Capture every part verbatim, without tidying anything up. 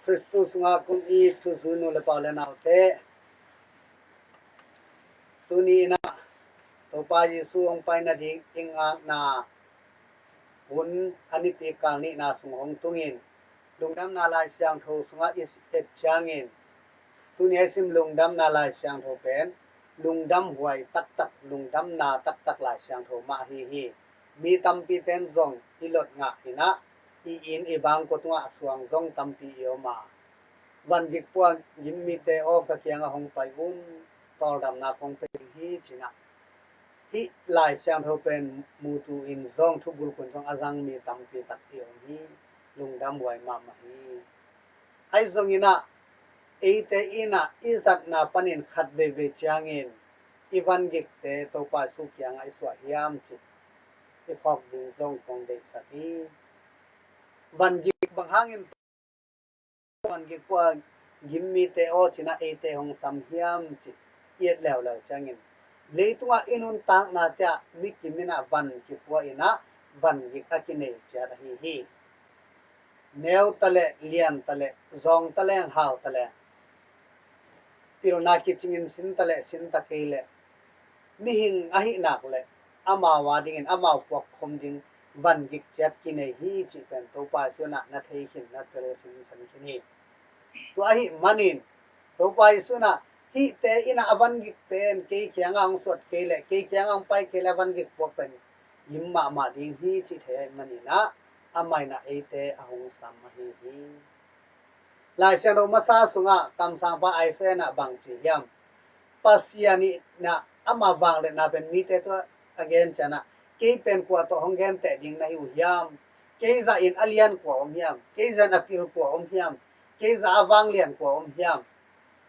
Khristu sungah kum i thuzui nu le pa le naute, tuni in ah Topa Jesu hong pai nading i ngakna hun a nipi kal nihna sung hong tungin, Lungdamna Lai Siangtho sungah i et ciangin, tuni a i sim Lungdamna Lai Siangtho pen lungdam huai taktak, lungdamna taktak Lai Siangtho mah ahi hi. Mi tampi ten zong i lot ngah in ah, i inn i bangkua tungah a suang zong tampi i om a, van gik pua gim mite aw, ka kiangah hong pai un, tawldamna kong pe ding hi, ci-in ah hih Lai Siangtho pen mutu in zong, thubulkun zong a zang mi tampi tak i om hi. Lungdam huai mahmah hi. Ahi zongin ah eite in ah i zatna panin khat veivei ciangin i van gikte Topa Jesu kiangah i suah hiam cih i phawk ding zong kong deihsak hi. Van gik bang hangin van gik pua gim mite aw, ci-in ah eite hong sam hiam cih i et leuleu ciangin, leitungah i nuntakna te ah mi kim in ah van kipua in ah van gik a kinei ciat ahi hi. Neu taleh, lian taleh, zawng taleng, hau taleng, pilna kicingin sin taleh sin ta kei leh, mihing ahih nak leh amau a dingin amau puak khom ding van gik ciat kinei hi cih pen Topa Jesu in ah na thei khin, na tel sinsen khin hi. Tua ahih manin Topa Jesu in ah hihte in ah a van gik pen kei kiangah hong suat kei leh, kei kiangah hong pai kei leh a van gik puak pen gim mahmah ding hi cih thei ahih manin ah amah in ah eite a hong sam ahi hi. Lai Siangtho masa sungah kamsangpa Isaiah in ah bang ci hiam? Pasian in ah ama vangliatna pen mite tungah a gen ciangin ah, kei pen kua tawh hong genteh ding na hi uh hiam? Kei zah in a lian kua om hiam? Kei zah in a pil kua om hiam? Kei zah a vanglian kua om hiam?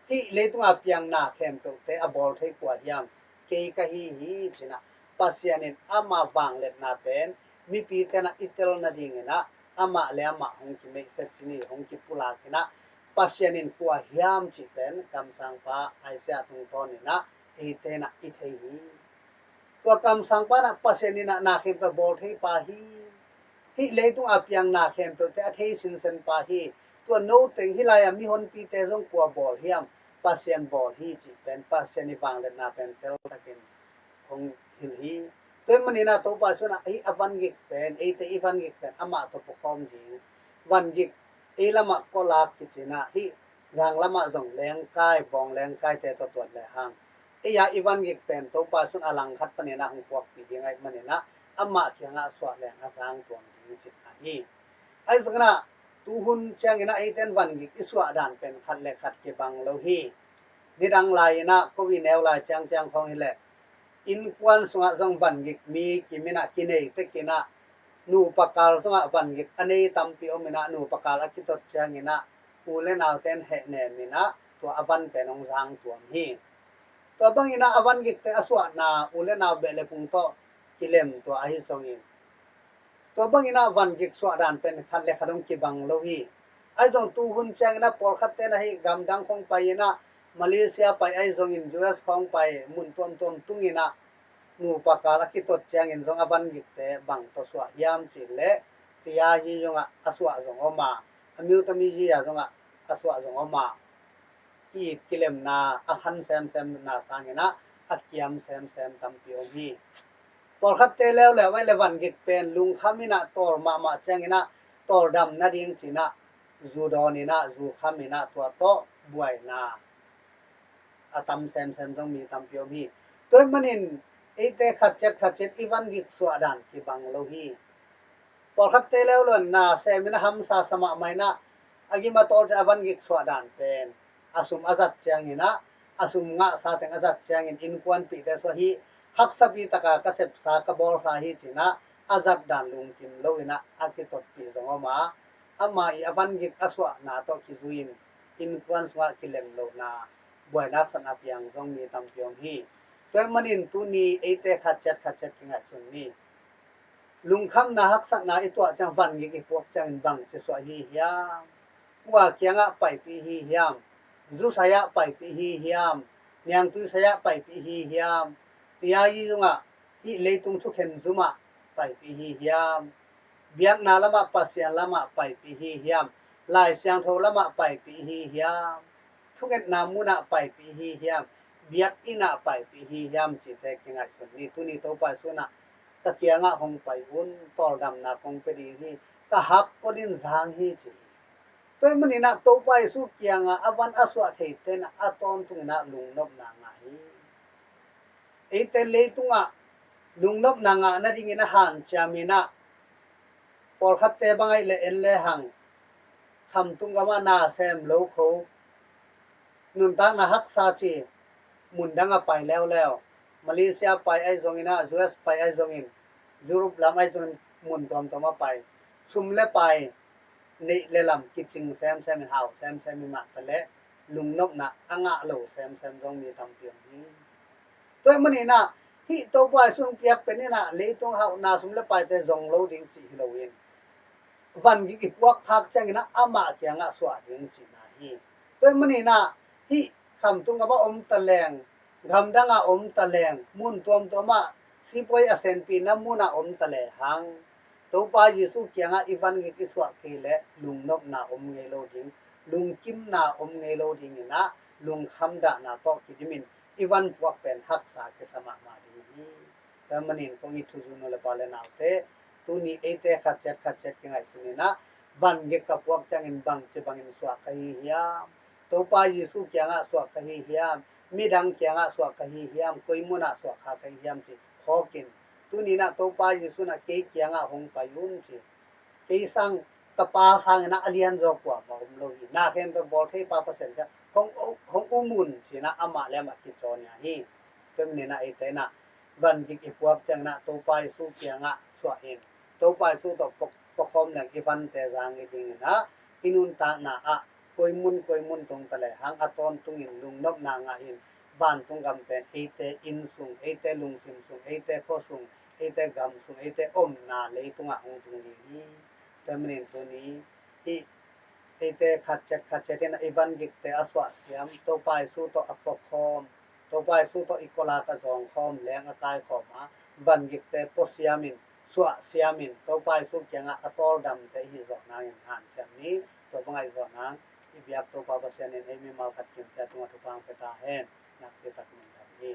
Hih leitunga piang na khempeuhte a bawl thei kua hiam? Kei ka hi hi, ci-in ah Pasian in ama vangliatna pen mipite in ah i tel nadingin ah amah le amah hong kimeihset cih ni, hong kipulak in ah, Pasian in kua hiam cih pen kamsangpa Isaiah tungtawn in ah eite in ah i thei hi. Tua kamsangpa in ah Pasian in ah na khempeuh bawl thei pa hi. Hih leitung a piang na khempeuhte a thei sinsen pa hi. Tua no teng hih lai-a mihonpite zong kua bawl hiam? Pasian bawl hi cih pen, Pasian i vangliatna pen teltakin hong hilh hi. Tua ahih manin ah Topa Jesu in ah hih a van gik pen, eite i van gik pen amah tawh puakhawm ding. Van gik ei lamah kawlak kici-in ah, hih zang lamah zong lengkai, bawng lengkaite tawh tuat lehang, ei a i van gik pen Topa Jesu in ah a langkhat panin ah hong puakpih ding ahih manin ah amah kiangah suah leng a zang tuam ding cihna hi. Ahi zongin ah tuhun ciangin ah eite in van gik i suah dan pen khat le khat kibang lo hi. Nidang lai-in ah, covid neu lai ciangciang khawng hi leh, innkuan sungah zong van gik mi kim in ah kinei tekin ah, nupa kal zongah van gik a nei tampi om in ah, nupa kal a kitot ciangin ah u le naute in hehnem in ah tua a van pen hong zang tuam hi. Tua bangin ah a van gikte a suahna u le nau beh le phung tawh kilem tua ahi zongin, tua bangin ah van gik suah dan pen khat le khat hong kibang lo hi. Ahi zong tuhun ciangin ah pawlkhatte in ah hih gamdang khawng pai in ah, Malaysia pai ahi zongin U S khawng pai, mun tuamtuam tung in ah nupa kal a kitot ciangin zong a van gikte bang tawh suah hiam cih leh, tiayi zongah a suah zong om a, a miutami yi-a zongah a suah zong om a, ki-it kilemna a khan semsemna sangin ah a kiam semsem tampi om hi. Pawlkhatte leuleu ahih leh van gik pen lungkham in ah tawl mahmah ciangin ah tawldam nading ci-in ah zu dawn in ah, zu kham in ah tua tawh buaina a tam semsem zong mi tampi om hi. Tua ahih manin eite khat ciat khat ciat i van gik suah dan kibang lo hi. Pawlkhatte leuleu in na sem in ah hamsa sa mahmah in ah, a gim a tawl ciang a van gik suah dan pen a sum a zat ciangin ah, a sum ngahsa teng a zat ciangin innkuanpihte suah hi, haksapi taka ka sepsa, ka bawlsa hi ci-in ah a zat dan lungkim lo in ah a kitotpih zong om a, amah i a van gik a suahna tawh kizui-in innkuan sungah kilem lohna buainak satna piang zong mi tampi om hi. Tua ahih manin tuni eite khat ciat khat ciat kingaihsun ni. Lungkhamna haksatna i tuah ciang, van gik i puak ciangin bangci suah hi hiam? Kua kiangah paipih hi hiam? Zusai-ah paipih hi hiam? Niangtuisai-ah paipih hi hiam? Tiayi zungah, hih leitung thukhen zumah paipih hi hiam? Biakna lamah, Pasian lamah paipih hi hiam? Lai Siangtho lamah paipih hi hiam, thungetna munah paipih hi hiam, biakinn ah paipih hi hiam cihte kingaihsun ni. Tuni Topa Jesu in ah ka kiangah hong pai un, tawldamna kong pia ding hi, ka hakkot in zang hi ci hi. Tua ahih manin ah Topa Jesu kiangah a van a suah theite in ah a tawntungin ah lungnopna ngah hi. Eite leitungah lungnopna ngah nadingin a hanciam in ah, pawlkhatte bang ahih leh en le hang, khamtung gamah nasem lo kho, nuntakna haksa ci, mundang a pai leuleu, Malaysia pai ahi zongin ah, U S pai ahi zongin, Europe lam ahi zongin, mun tuamtuam a pai, sum le pai, neih le lam kicing semsem in, hau semsem in, mah ta leh lungnopna a ngah lo semsem zong mi tampi om hi. Tua ahih manin ah hih Topa Jesu hong piak pen in ah leitung hauhna sum le paite zong lo ding cih hi loin, van gik i puak khak ciangin ah amah kiangah suah ding cihna hi. Tua ahih manin ah hih khamtung gamah om taleng, gamdang ah om taleng, mun tuamtuam ah sipuai a senpihna munah om ta lehang, Topa Jesu kiangah i van gik i suah kei leh lungnopna om ngei lo ding, lungkimna om ngei lo dingin ah lungkham dahna tawh kidimin i van puak pen haksa kisa mahmah ding hi. Tua ahih manin kong it thuzui nu le pa le naute, tuni eite khat ciat khat ciat kingaihsun in ah, van gik ka puak ciangin bangci bangin suah ka hi hiam, Topa Jesu kiangah suah ka hi hiam, midang kiangah suah ka hi hiam, koi munah suah kha ka hi hiam cih phawkin, tuni in ah Topa Jesu in ah kei kiangah hong pai un ci. Kei sang, ka Pa sangin ah a lianzaw kuamah om lo hi. Na khempeuh bawl thei Pa Pasian kha hong, hong um un ci-in ah amah le amah kicawn hi. Tua ahih manin ah eite in ah van gik i puak ciangin ah Topa Jesu kiangah suah in, Topa Jesu tawh pua, puakhawm leng i vante zang i dingin ah, i nuntakna ah koi mun koi mun tung ta lehang a tawntungin lungnopna ngah in, vantung gam pen eite inn sung, eite lungsim sung, eite khua sung, eite gam sung, eite omna leitungah hong tung ding hi. Tua ahih manin tuni hih eite khat ciat khat ciat in ah i van gikte a suah siam, Topa Jesu tawh a puakhawm, Topa Jesu tawh i kawlak a zawngkhawm, leng a kaikhawm a, van gikte pua siamin, suah siamin, Topa Jesu kiangah a tawldamte i hih zawh nangin hanciam ni. Tua bang a i zawh nang i biak Topa Pasian in ei mimal khat kimciat tungah thupha hong pia ta hen. Nakpi takin lungdam hi.